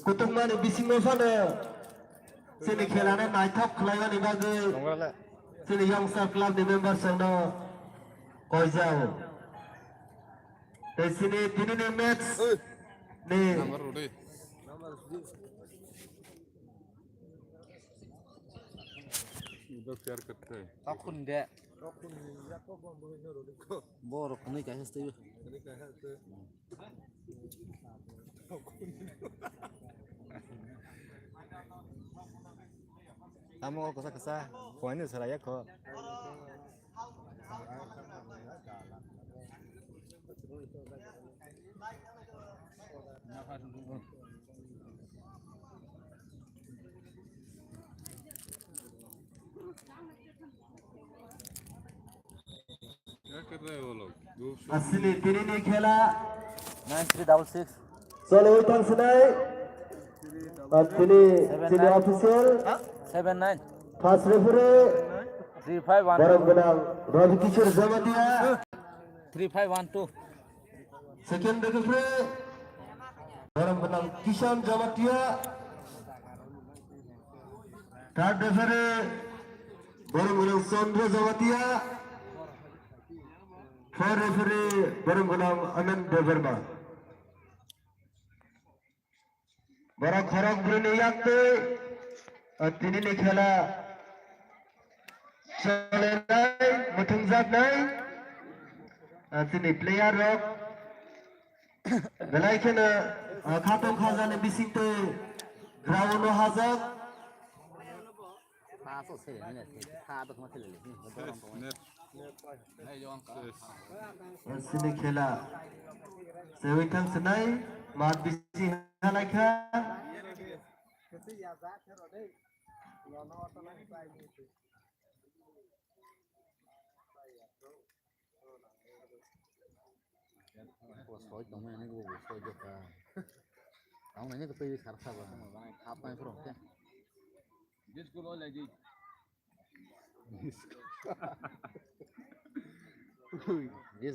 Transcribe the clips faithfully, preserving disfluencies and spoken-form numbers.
Kutukmani bisingo phano chini khelano naithok khlaimani bagwi chini Youngster Club ni members rokno koijao. Tei chini tinini match ni Borok hwnwi kaisa twi. Tamo kwsa kwsa, phoini swlaiya kho. Asini tinini khela. Nine three double six. Cholo, thang sinai. Tini, tini official. Seven nine. First referee. Three five one. Borok gwnang Ravi Kishore Jamatia. Three five one two. Second referee, borom gwnang Kishan Jamatia. Third referee, borom gwnang Chandra Jamatia. Fourth referee, borom gwnang Anand Debbarma. Borok khorok brwini yaktwi, ah, tinini khela solenai, muthungjaknai, ah, chini player rok belai kheno, ah, khatong khajani bisingtwi ground o hajak. Sini khela. Sewi thang sinai, mat bisi halaikha. Soi tongmani, soi doka. Ang nani ko twi sar sar ba. Hap mai pro ke. Dis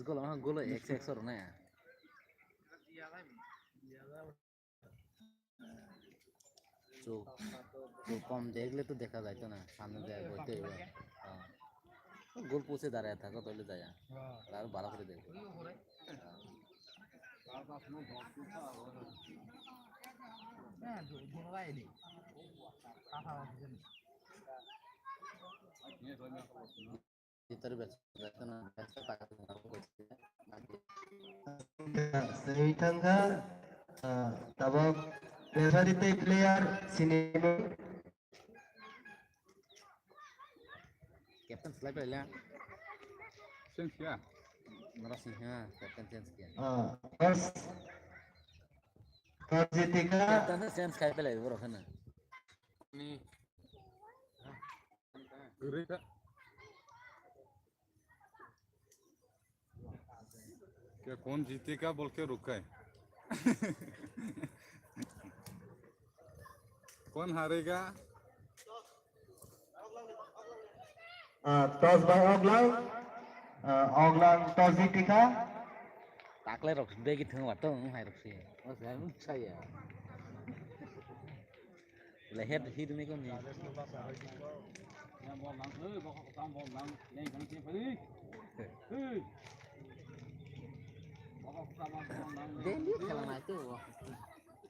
gol, ah, gol ek se ek sor na. চোখ, চোখ কম দেখলে তো দেখা যাইতো না, সামনে দিয়ে বইতে হইবে। হ্যাঁ। গোল পোস্টে দাঁড়ায় থাকো, তাহলে যায়। আর ভালো করে দেখো। Sini thangkha, ah, tabok referee tei player sini. Captain slai pai le. Singh ya. Nara Singh ya, captain change kiya. Ah, first. First Jitika. Captain change kai pai le, bro, kana. Ni. क्या, कौन जीतेगा बोल के रुका है? कौन हारेगा? Ah, toss by Oglang. Ah, Oglang toss jitika. Taklai rok begi thang watong hai rok si. Oh, saya saya. Leher hit me koni. Daily khelana itu.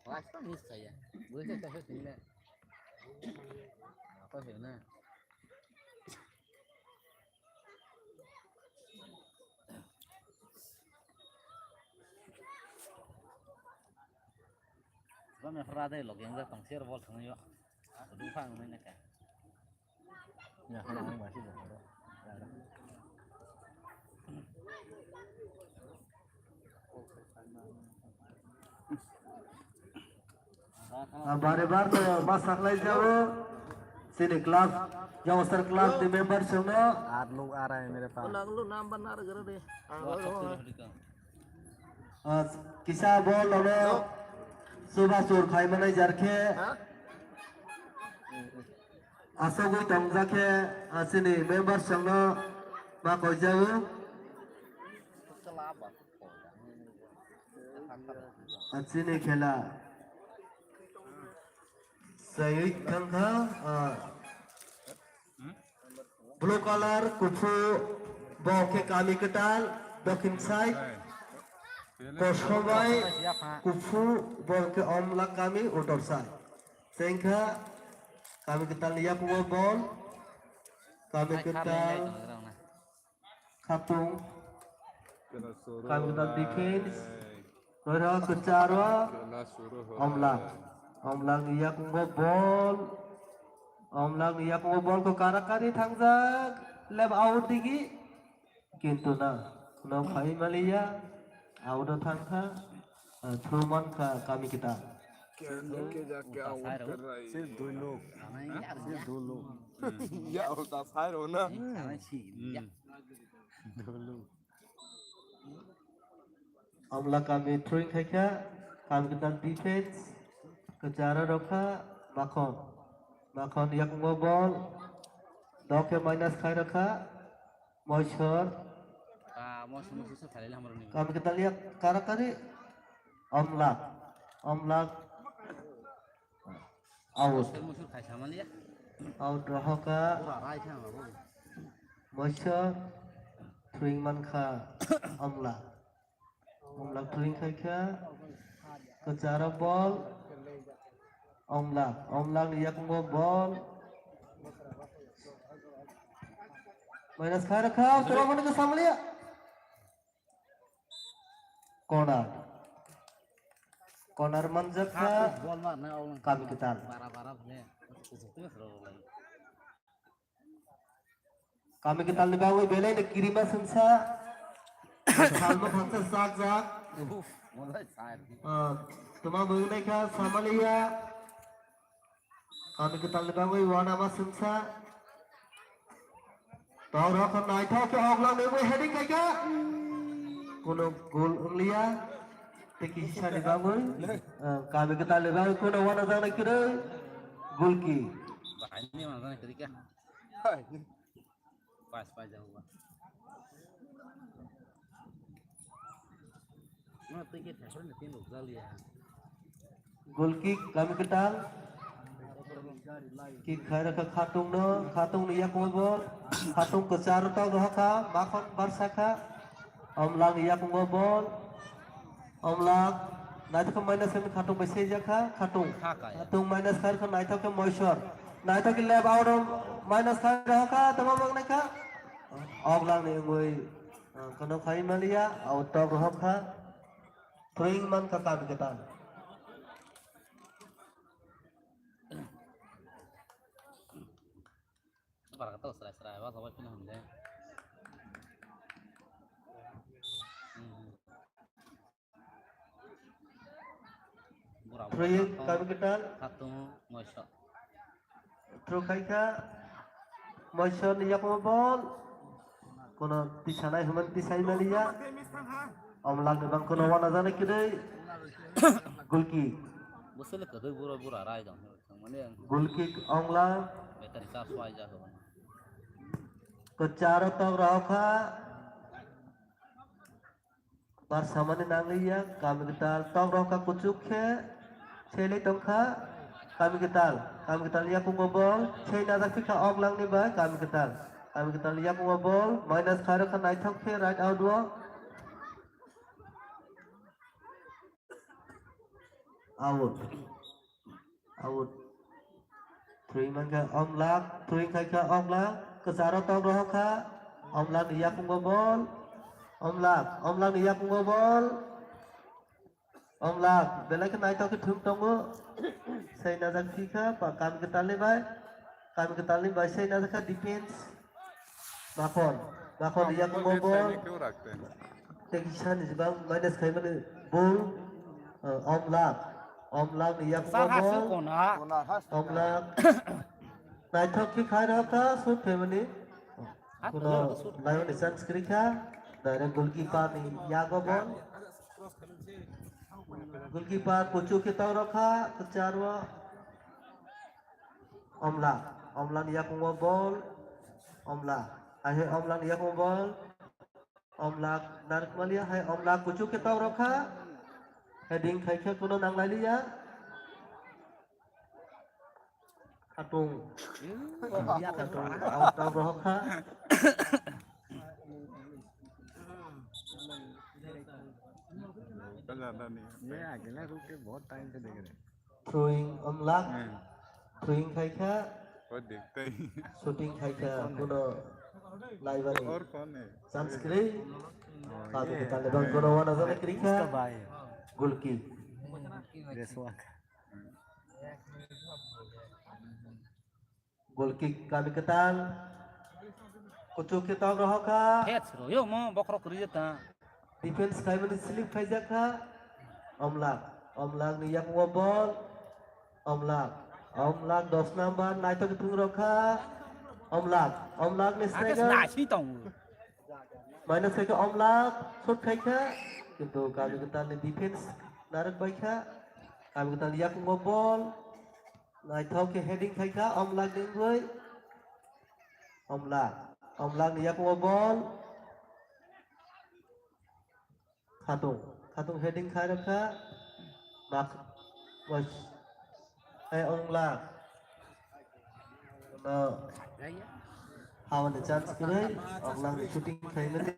Last time miss saya. Boleh saya tahu sini. Apa sih na? Rami hra dai log yang datang share bol thang yo. Dufang ni neka. Ya, hra ang masih dah. Ah, bare bar no ma saklai jao. Sini club, Youngster Club ni member songno. Aat log aa raha hai mere paas. Nang lo number na gara de. Ah, kisa bol nono. Suba sur khai manai jar khe. Asogwi tongjak khe, ah, sini member songno ma koijao. Achini khela. Chaywi thangkha, ah, blue color, kuphu, bo khe kami kwtal, dokhin side, kosom bai, kuphu, bo khe omlak kami, utor side. Chengkha, kami kwtal ni yakungo bol, kami kwtal. Khatung. Kami kwtal defense. Roira kwcharo. Omlak. Omlak ni yakungo bol. Omlak ni yakungo bol ko karakari thangjak. Left out digi. Kintu na. Kuno khai maliya. Out o thangkha. Ah, throw mankha kami kwtal. क्या क्या क्या क्या आउट कर रहा है? सिर्फ दो लोग। सिर्फ दो लोग। या होता साइर हो ना। Dolo. Omla kami throwing khaikha, kami kwtal defense, kwcharo rokha, Makhon. Makhon yakungo bol, dokhe minus khai rokha, Moisor. Ah, moisor, moisor, sa thalai lamro ni. Kami kwtal yak karakari, Omlak. Omlak. Out. Moisor, moisor khai samaliya. Out rohoka. Pura rai thang abo. Moisor throwing mankha Omla. Omla throwing khaikha. Kwcharo bol. Omla. Omla ni yakungo bol. Minus khai rakha. Toro mani ke samaliya. Corner. Corner manjakha. Bol mar na, kami kwtal. Bara bara bole. Kami kwtal ni bagwi belai no kirima sengsa. Salma khangsa sak jak. Uf, molai sai. Ah, tuma bwgwnai kha samaliya. Kami kwtal ni bagwi wana ma sengsa. Tau rok naithok khe Oglang ni bagwi heading khaikha. Kuno goal wngliya. Tei kisa ni bagwi, ah, kami kwtal ni bagwi kuno wana jaknai kwrwi. Goal kick. Bahai ni wana jaknai kwrwi kha. Pas pai jago ba. Ma tei ke thasar ni tin rok jaliya. Goal kick kami kwtal. Kick khai rakha Khatung no, Khatung ni yakungo bol. Khatung kwcharo tau rohakha, Makhon barsa kha. Omlang ni yakungo bol. Omlak, naithok khe minus khe Khatung bai seijakha, Khatung. Khatung minus khe naithok khe Moisor. Naithok khe left out o minus khe rohakha, tamo mangnai kha. Oglang ni wngwi, ah, kono khai maliya, out tok rohakha. Throwing mankha kami kwtal. Bara kata serai serai ba sabai pina hande. Hmm. Bura bura. Throwing kami kwtal. Khatung Moisor. Throw khaikha. Moisor ni yakungo bol. Kono tisanai hwnmani tisai maliya. Omlang ni bang kono wana jani kwrwi. Goal kick. Bosele kwrwi bura bura rai dong. Goal kick Omlang. Kwcharo tok rohakha. Bar samani nangliya, kami kwtal tok rohakha kuchuk khe selai tongkha. Kami kwtal, kami kwtal yakungo bol sei najak phikha Oglang ni bai kami kwtal. Kami kwtal yakungo bol minus khairokha naithok khe right out o. Out. Out. Throwing mankha Omlak, throwing khaikha Omlak, kwcharo tok rohokha, Omlak ni yakungo bol, Omlak, Omlak ni yakungo bol, Omlak, belai khe naithok khe thum tongo, sei najak phikha, pa kam kwtalni bai, kam kwtalni bai sei najakha defense. Makon, Makon ni yakungo bol. Tei kisa ni jibang minus khaimani bol. Omlak, Omlak ni yakungo bol. Omlak. Naithok khe khai rokha shoot khaimani. Kuno laimani chance kwrwi kha. Direct goalkeeper ni yago bol. Goalkeeper kuchuk khe tong rokha, kwcharo. Omla, Omla ni yakungo bol, Omla, hai hai Omla ni yakungo bol, Omla narwkmaliya, hai Omla kuchuk khe tong rokha, heading khaikhe kuno nanglailiya. Khatung. Khatung. Ang tang rohok kha. Throwing Omlak. Throwing khai kha. Shooting khai kha. Kuno naibani. Chance kwrwi. Kami kwtal ni bang kuno wana jana kwrwi kha. Goal kick. Goal kick kami kwtal. Kuchuk khe tok rohok kha. Heads royo mo bokhorok kwrwi ta. Defense khaimani slip khaijak kha. Omlak. Omlak ni yakungo ball. Omlak. Omlak dos number naithok thung rok kha. Omlak. Omlak ni striker. Minus khai kha Omlak. Shot khai kha. Kintu kami kwtal ni defense narwk bai kha. Kami kwtal ni yakungo ball. Naithok khe heading khai kha Omlak ni wngwi. Omlak. Omlak ni yakungo ball. Khatung. Khatung heading khai rwkha. Mak. Bos. Hai Omlak. No. Hawani chance kwrwi. Omlak ni shooting khaimani.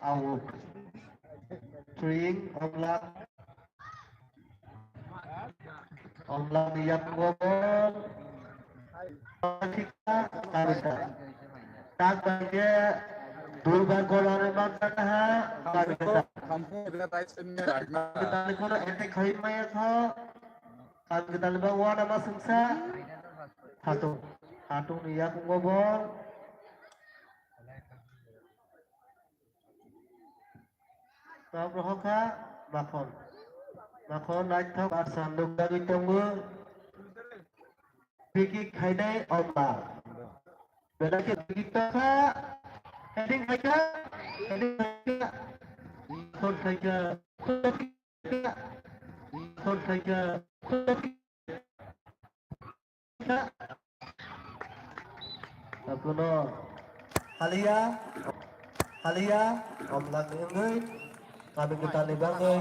Out. Throwing Omlak. Omlak ni yakungo ball. Thikha, Kavita. Tak bai khe duibar goal rwna manjakha, Kavita. Kavita ni khoro attack khai maya kho. Kavita ni bang wana ma sungsa. Hatung. Hatung ni yakungo ball. Tok rohok kha Makhon. Makhon naithok ar sanduk dagwi tongo. Free kick khainai Omlak. Belai khe free kick tokha. Heading khaikha. Heading khaikha. Shot khaikha. Shot khaikha. Tabuno haliya, haliya, Omlak ni wngwi, kami kwtal ni bagwi,